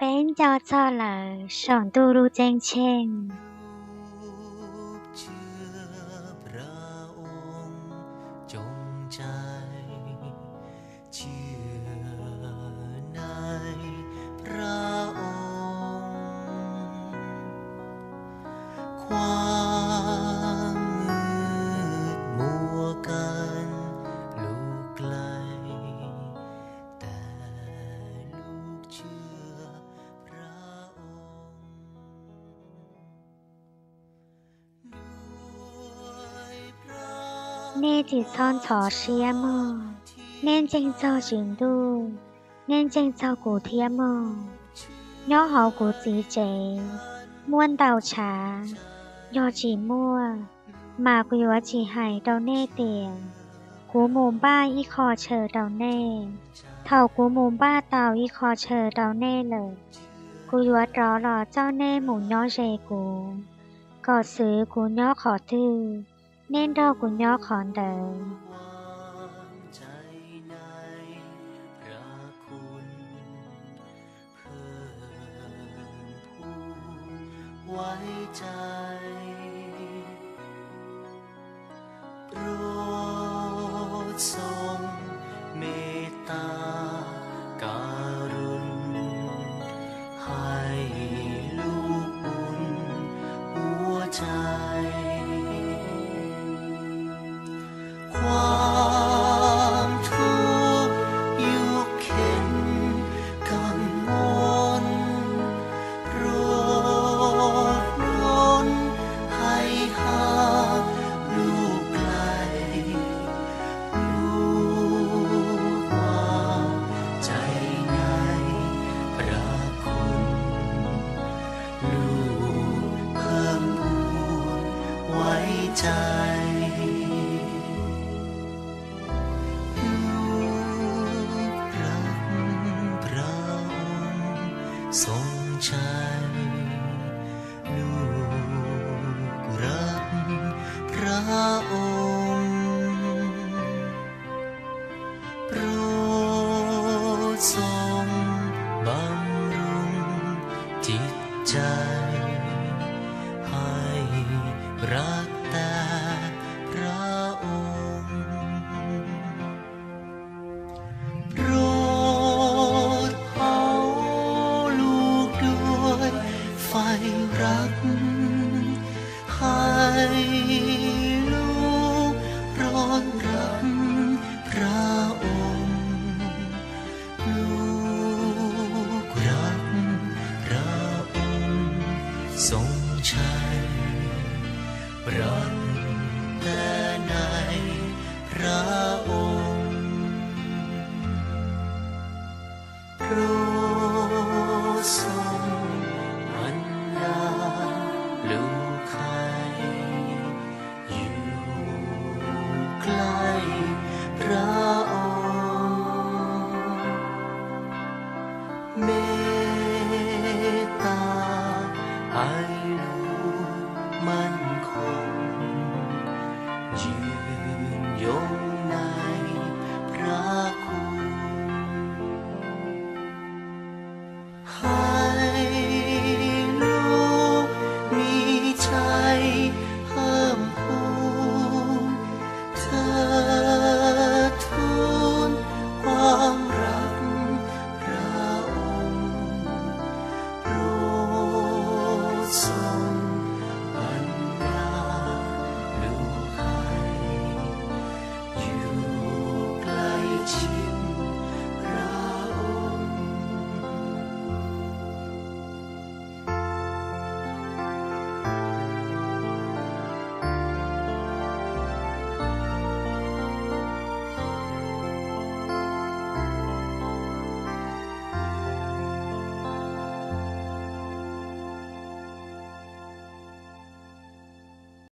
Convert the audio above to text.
Peb nco txog lawm saum ntuj lub ceeb tsheej. Nej tsis txhob ntxhov siab mog, neb ntseeg txog Tswv Ntuj, neb ntseeg txog kuv thiab mog. Nyob hauv kuv Txiv tsev muaj ntau tshav, yog tsis muaj, mas kuv yuav tsis hais rau nej tias kuv mus npaj ib qho chaw rau nej. Thaum kuv mus npaj tau ib qho chaw rau nej lawm, kuv yuav rov los coj nej mus nyob ze kuv, kom xwv kuv nyob qhov twg, nej nrog kuv nyob qhov ntawd.